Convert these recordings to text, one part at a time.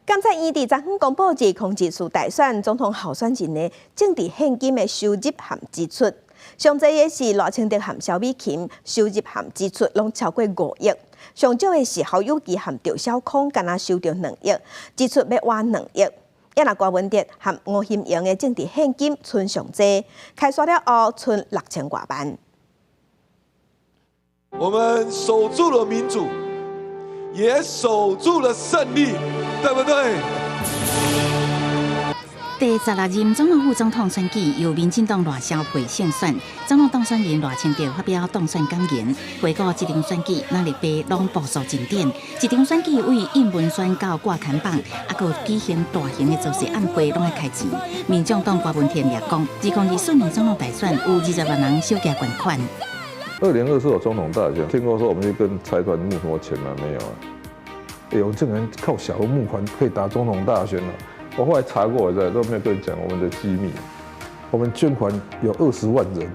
監察院佇昨昏公布2024大選總統候選人的政治獻金的收入和支出，上濟的是賴清德和蕭美琴，收入和支出攏超過5億；上少的是侯友宜和趙少康，干焦收著2億，支出欲倚2億。抑若柯文哲和吳欣盈的政治獻金賰上濟，開煞了後賰6000外萬。我們守住了民主，也守住了勝利，對不對？第16任總統副總統選舉由民進黨賴蕭配勝選，總統當選人賴清德發表當選感言，回顧這場選舉，藍綠白攏部署進展。這場選舉為印文宣到掛看板，猶閣舉行大型的造勢晚會，攏愛開錢。民眾黨郭文天也講，2024年總統大選有20萬人小額捐款。 2024有總統大選，聽過說我們去跟財團募什麼錢嗎？沒有啊。欸，我們這個人靠小額募款可以打總統大選了。我後來查過，我在都沒有跟你講我們的機密。我們捐款有20萬人。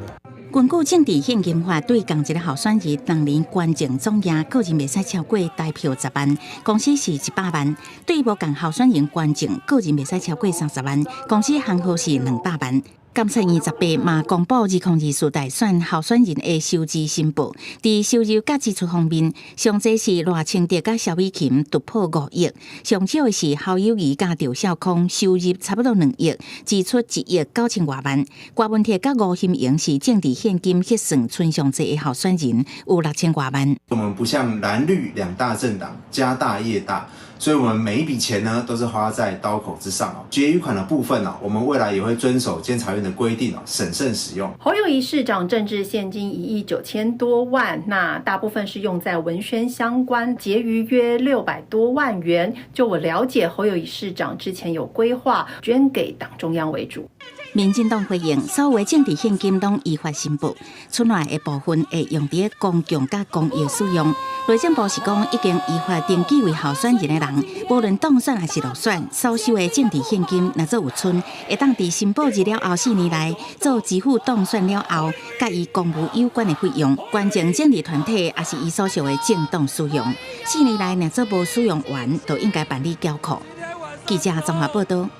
根據政治獻金法，對仝一个候選人，當年捐贈總額個人袂使超過台票10萬，公司是100萬；對無仝候選人捐贈，個人袂使超過30萬，公司行號是200萬。監察院18嘛公布2024大選候選人的收支申報，佇收入佮支出方面，上濟是賴清德佮蕭美琴突破5億，上少的是侯友宜佮趙少康收入差不多2億，支出1億9千外萬。郭文鐵佮吳欣盈是政治獻金結算賰上濟的候選人，有6000外萬。我們不像藍綠兩大政黨家大業大。所以，我們每一筆錢呢，都是花在刀口之上哦。結餘款的部分呢，我們未來也會遵守監察院的規定哦，審慎使用。侯友宜市長政治獻金1億9千多萬，那大部分是用在文宣相關，結餘約600多萬元。就我了解，侯友宜市長之前有規劃捐給黨中央為主。民進黨回應，所有政治獻金攏依法申報，出來的部分會用佇公共佮公益使用。內政部是講，已經依法登記為候選人的人，無論當選抑是落選，所收的政治獻金，若做有賰，會當佇申報日了後4年內做支付當選了後，佮伊公務有關的費用，捐贈政治團體抑是伊所屬的政黨使用。4年內若做無使用完，就應該辦理繳庫。記者綜合報道。